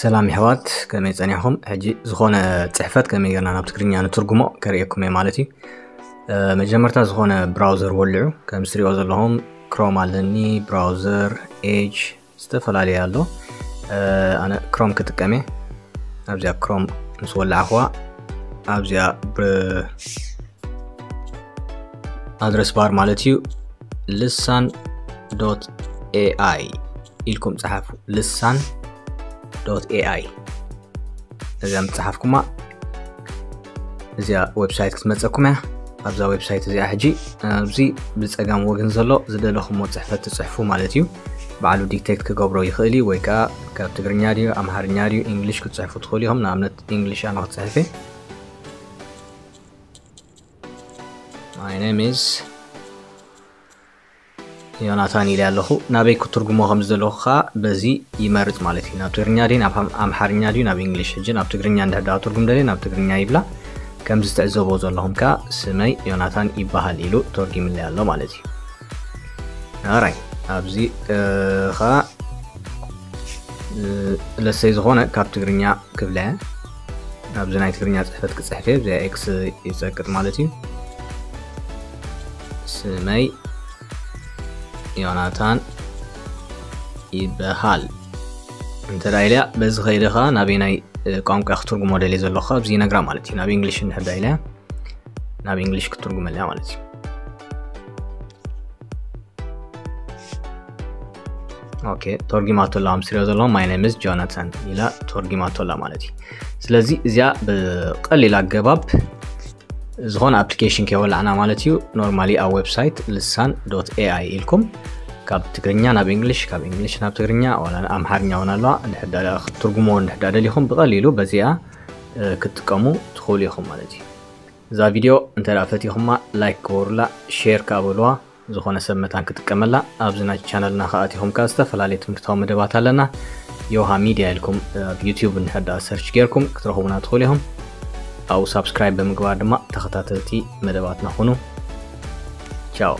ሰላም የሕዋት፣ ከመይ ጸኒሕኹም? ሕጂ ዝኾነ ጽሕፈት ከመይ ጌርና ናብ ትግርኛ ንትርጉሞ ከርእየኩም እየ ማለት እዩ። መጀመርታ ዝኾነ ብራውዘር ወልዑ። ከም ትሪእዎ ዘለኹም ክሮም ኣለኒ፣ ብራውዘር፣ ኤጅ፣ ዝተፈላለየ ኣሎ። ኣነ ክሮም ክጥቀም እየ። ኣብዚኣ ክሮም ምስ ወላዕኹዋ ኣብዚኣ ኣድረስ ባር ማለት እዩ፣ ልሳን ዶት ኤኣይ ኢልኩም ጸሓፉ። ልሳን ዶት ኤኣይ እዚኣ ምጽሓፍኩማ እዚኣ ዌብሳይት ክትመጸኩም እያ። ኣብዛ ዌብሳይት እዚኣ ሕጂ ኣብዚ ብጸጋም ወገን ዘሎ ዝደለኹሞ ጽሕፈት ትጽሕፉ ማለት እዩ። ባዕሉ ዲክቴክት ክገብሮ ይኽእል እዩ፣ ወይ ከኣ ካብ ትግርኛ ድዩ ኣምሓርኛ ድዩ እንግሊሽ ክትጽሕፉ ትኽእሉ ኢኹም። ንኣብነት እንግሊሽ ኣነ ክጽሕፍ እየ። My name is ዮናታን ኢለ ኣለኹ። ናበይ ክትርጉሞ ከም ዝደለኹ ከኣ በዚ ይመርጽ ማለት እዩ። ናብ ትግርኛ ድዩ ናብ ኣምሓርኛ ድዩ ናብ እንግሊሽ? ሕጂ ናብ ትግርኛ እንድሕር ደኣ ትርጉም ደልየ ናብ ትግርኛ ይብላ። ከምዚ ትዕዘብዎ ዘለኹም ከኣ ስመይ ዮናታን ይበሃል ኢሉ ተርጊምለይ ኣሎ ማለት እዩ። ኣራይ ኣብዚ ከኣ ለሰይ ዝኾነ ካብ ትግርኛ ክብለ ኣብዚ ናይ ትግርኛ ጽሕፈት ክጽሕፍ እየ። ብዚኣ ኤክስ ይጸቅጥ ማለት እዩ። ስመይ ዮናታን ይበሃል እንተ ደኣ ኢለያ በዚ ከይደ ከኣ ናበይ ናይ ቋንቋ ክትርጉሞ ደልየ ዘለኹ ኣብዚ ይነግራ ማለት እዩ። ናብ እንግሊሽ እንድሕር ደኣ ኢለያ ናብ እንግሊሽ ክትርጉመለያ ማለት እዩ። ኦኬ፣ ተርጊማቶላ። ኣብ ስሪኦ ዘለኹም my name is ጆናታን ኢላ ተርጊማቶላ ማለት እዩ። ስለዚ እዚኣ ብቐሊል ኣገባብ ዝኾነ ኣፕሊኬሽን ከይወላዕና ማለት እዩ። ኖርማሊ ኣብ ዌብሳይት ልሳን ዶት ኤኣይ ኢልኩም ካብ ትግርኛ ናብ እንግሊሽ፣ ካብ እንግሊሽ ናብ ትግርኛ ዋላ ኣምሓርኛ እውን ኣለዋ። እንድሕር ደኣ ክትርጉምዎ እንድሕር ደኣ ደሊኹም ብቐሊሉ በዚኣ ክትጥቀሙ ትኽእሉ ኢኹም ማለት እዩ። እዛ ቪድዮ እንተ ደኣ ፈቲኹማ ላይክ ግበሩላ፣ ሼር ከኣ በልዋ። ዝኾነ ሰብ መታን ክጥቀመላ። ኣብዚ ናይ ቻነልና ከኣ ኣቲኹም ከኣ ዝተፈላለየ ትምህርታዊ መደባት ኣለና። ዮሃ ሚድያ ኢልኩም ኣብ ዩቲዩብ እንድሕር ደኣ ሰርች ጌርኩም ክትረኽቡና ትኽእሉ ኢኹም። ኣብኡ ሳብስክራይብ ብምግባር ድማ ተኸታተልቲ መደባትና ኩኑ። ቻው።